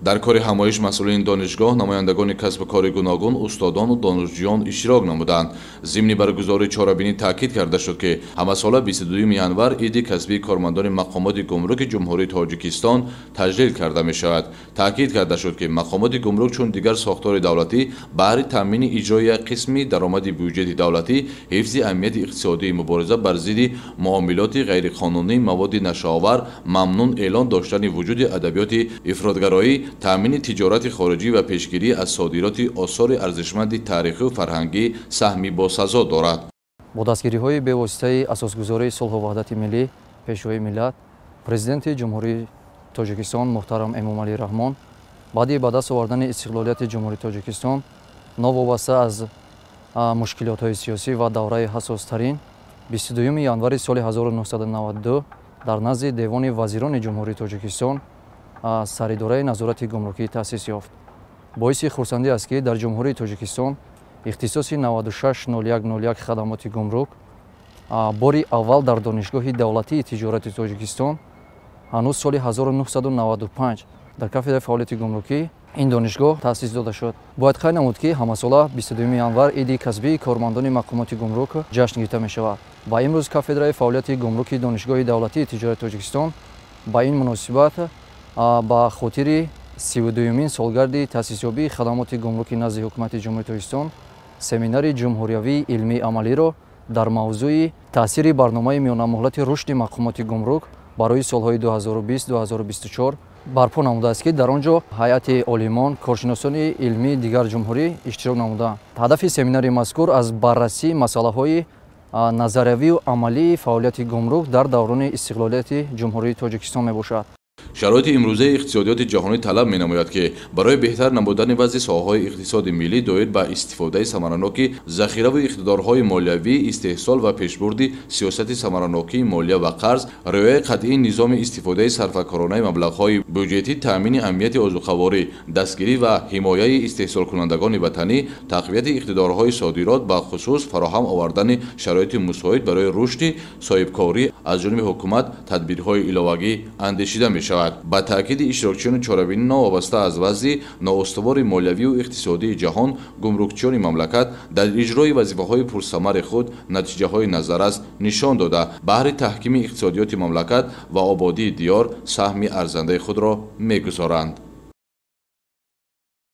Дар кори ҳамоиш масъулини донишгоҳ, намояндагони касбу кори гуногун, устодону донишҷӯён иштирок намуданд. Зимни баргузории чорабинӣ таъкид карда шуд, ки ҳамасола 22 январ иди касбии кормандони мақомоти гумруки Ҷумҳурии Тоҷикистон таҷлил карда мешавад. Таъкид карда шуд, ки мақомоти гумрук чун дигар сохтори давлатӣ баҳри таъмини иҷрои як қисми даромади бюҷети давлатӣ, ҳифзи амнияти иқтисодӣ, мубориза бар зидди муомилоти ғайриқонунии маводи нашъаовар, мамнун эълон доштани вуҷуди адабиёти ифротгароӣ, таъмини тиҷорати хориҷӣ ва пешгирӣ аз содироти осори арзишманди таърихию фарҳангӣ саҳми босазо дорад. Бо дастгириҳои бевоситаи асосгузории сулҳу ваҳдати миллӣ, Пешвои миллат, Президенти Ҷумҳурии Тоҷикистон муҳтарам Эмомалӣ Раҳмон, баъди ба даст овардани истиқлолияти Ҷумҳурии Тоҷикистон, новобаста аз мушкилотҳои сиёсӣ ва давраи ҳассостарин, 22 январи соли 1992 дар назди Девони вазирони Ҷумҳурии Тоҷикистон Саридораи назорати гумрукӣ таъсис ёфт. Боиси хурсандӣ аст, ки дар Ҷумҳурии Тоҷикистон ихтисоси 960101 хадамоти гумрук бори аввал дар Донишгоҳи давлатии тиҷорати Тоҷикистон ҳанӯз соли 1995 дар кафедраи фаъолияти гумрукӣ ин донишгоҳ таъсис дода шуд. Бояд қайд намуд, ки ҳамасола 22 январ иди касбии кормандони мақомоти гумрук ҷашн гирифта мешавад ва имрӯз кафедраи фаъолияти гумруки Донишгоҳи давлатии тиҷорати Тоҷикистон ба ин муносибат ба хотири 32-юмин солгарди таъсисёбии хадамоти гумруки назди Ҳукумати Ҷумҳурии Тоҷикистон семинари ҷумҳуриявии илмии амалиро дар мавзӯи таъсири барномаи миёнамуҳлати рушди мақомоти гумрук барои солҳои 2020-2024 барпо намудааст, ки дар он ҷо ҳайати олимон, коршиносони илмии дигар ҷумҳурӣ иштирок намуданд. Ҳадафи семинари мазкур аз баррасии масъалаҳои назариявию амалии фаъолияти гумрук дар даврони истиқлолияти Ҷумҳурии Тоҷикистон мебошад. Шароити имрӯзаи иқтисодиёти ҷаҳонӣ талаб менамояд, ки барои беҳтар намудани вазъи соҳаҳои иқтисоди миллӣ доир ба истифодаи самараноки захираву иқтидорҳои молиявӣ, истеҳсол ва пешбурди сиёсати самаранокии молия ва қарз, риояи қатъии низоми истифодаи сарфакоронаи маблағҳои бюҷетӣ, таъмини амнияти озуқаворӣ, дастгирӣ ва ҳимояи истеҳсолкунандагони ватанӣ, тақвияти иқтидорҳои содирот, ба хусус фароҳам овардани шароити мусоид барои рушди соҳибкорӣ аз ҷониби ҳукумат тадбирҳои иловагӣ андешида мешавад. Ба таъкиди иштирокчиёни чорабинӣ, новобаста аз вазъи ноустувори молиявию иқтисодии ҷаҳон, гумрукчиёни мамлакат дар иҷрои вазифаҳои пурсамари худ натиҷаҳои назаррас нишон дода, баҳри таҳкими иқтисодиёти мамлакат ва ободии диёр саҳми арзандаи худро мегузоранд.